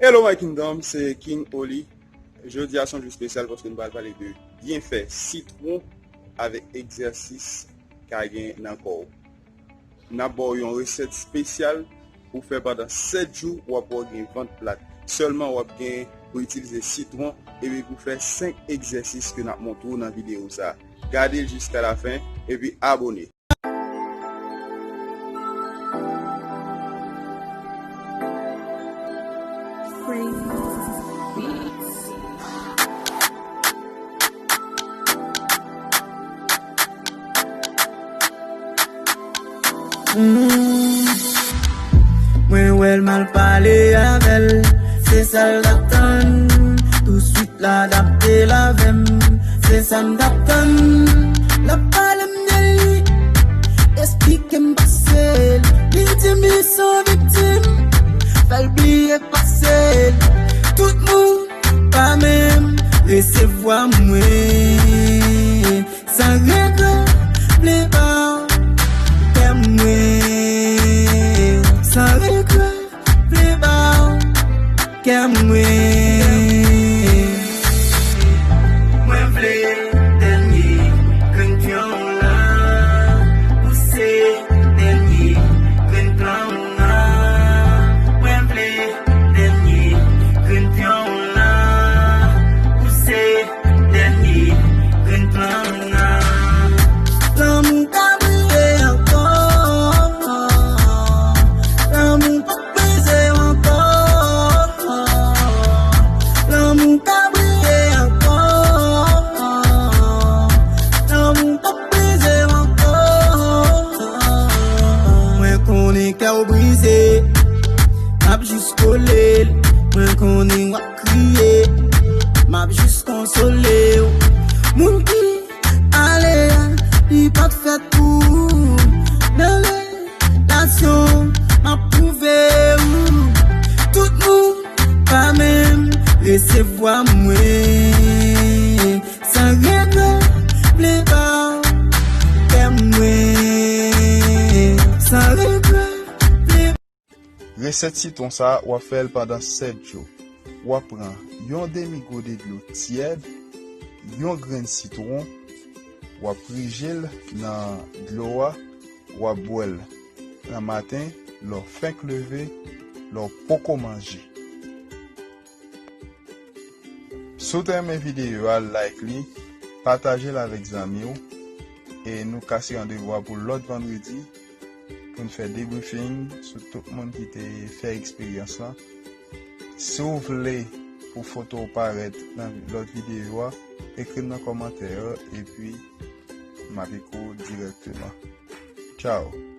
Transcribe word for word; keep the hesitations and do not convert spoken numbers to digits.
Hello my kingdom, se King Oli. Jodi a se yon jou espesyal paske nou pral pale de byenfè sitwon avèk egzèsis ka gen nan kò w. N ap ba w yon resèt espesyal pou fè pandan sèt jou, w ap wè w gen vant plat. Sèlman w ap gen pou itilize sitwon epi pou fè senk egzèsis ke n ap montre w nan videyo sa a. Gade l jiska lafen epi abone. Mm. Mwen wè l m al pale avè l, se sa l t ap tann. Touswit l adapte l avè m, se sa m t ap tann. L ap pale m de li, esplike m pase l. Li di m li se yon viktim, fè l bliye pase l. Tout moun pa menm resevwa mwen. San regrè, vle ba w kè mwen. San regrè, vle ba w kè mwen. Mwen vle dènye grenn pyon w lan, ou se dènye grenn plan m nan. Mwen vle dènye grenn pyon w lan, ou se dènye grenn plan m nan. Lanmou ka briye ankò. Lanmou p ap brize ankò. Lanmou ka briye ankò. Lanmou p ap brize ankò. Mwen konnen kè w brize, m ap jis kole l. Mwen konnen w ap kriye, m ap jis konsole w. Moun ki ale a, li pa t fèt pou ou. Nan relasyon, m ap pwouve ou. Tout moun pa menm resevwa mwen. San regrè, vle ba w kè mwen. San regrè, vle. Resèt sitwon sa a, w ap fè l pandan sèt jou. W ap pran yon demi gode dlo tyèd, yon grenn sitwon, w ap prije l nan dlo a, w ap bwè l nan maten, lè w fenk leve, lè w poko manje. Si w te renmen videyo a, like li, pataje l avèk zanmi w, e nou kase randevou a pou lòt vandredi pou n fè debriefing sou tout moun ki te fè eksperyans lan. Si w vle pou foto w parèt nan lòt videyo a, ekri m nan kòmantè yo, epi m ap ekri w dirèkteman. Tchao!